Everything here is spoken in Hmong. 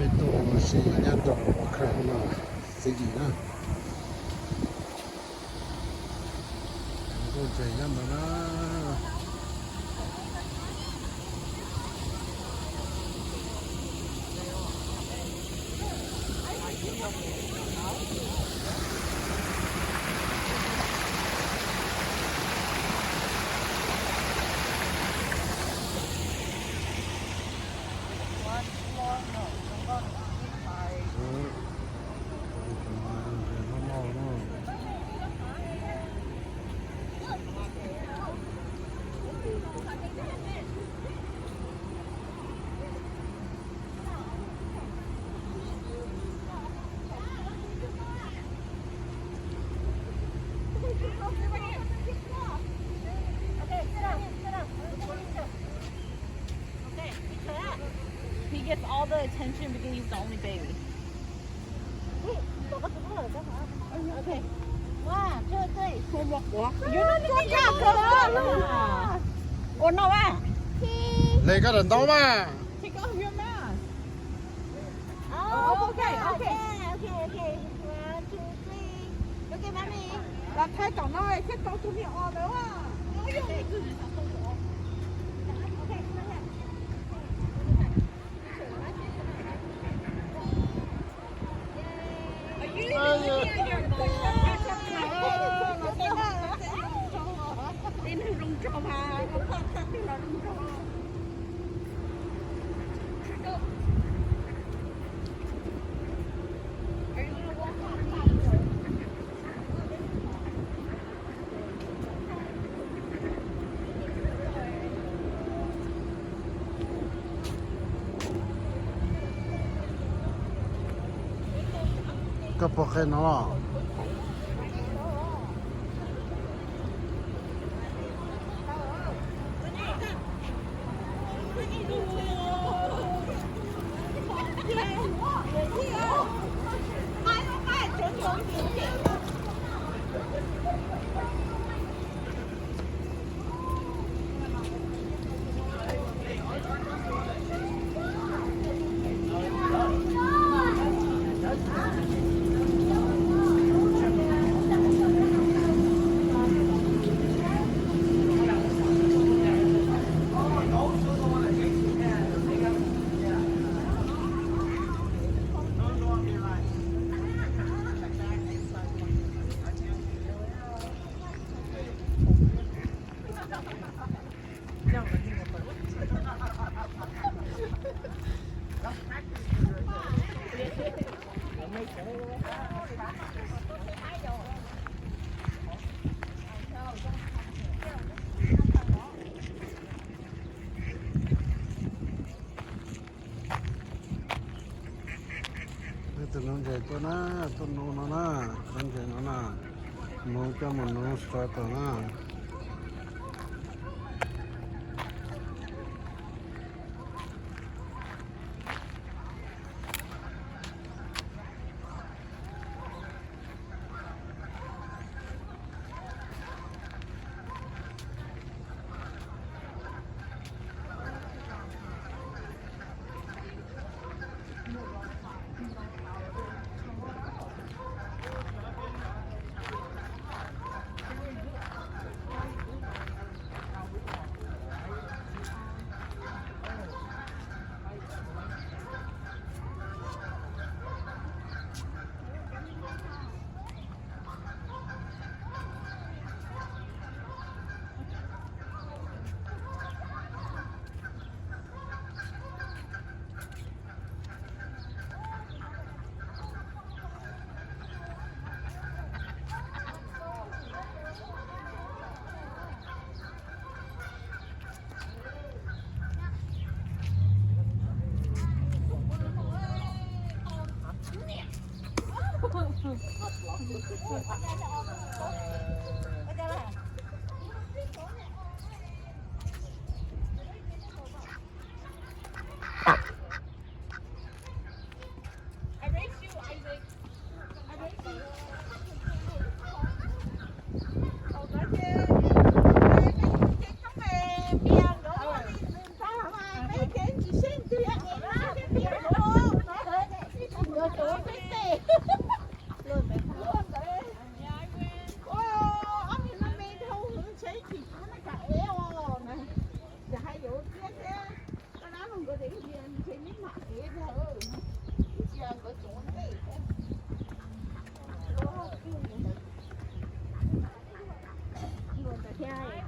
Tuaj ua si nyob rau Walker no, City na. Tuaj tsev nyob ntawd na. He gets all the attention because he's the only baby. Okay. One, two, three. You're not gonna get Ua no mas. Hle koj daim ntaub mas. Take off your mask. Oh, okay, okay. Okay, okay, okay. One, two, three. Okay, mommy. Los thaij tom no thiab rau tus niam os ntawd. Okay, come here. Koj puas qe no los? Tus nuv ntses tuaj na, tuaj nuv no na, nuv ntses no na, nuv coj mus nuv striper na. Luag ntawd thiab.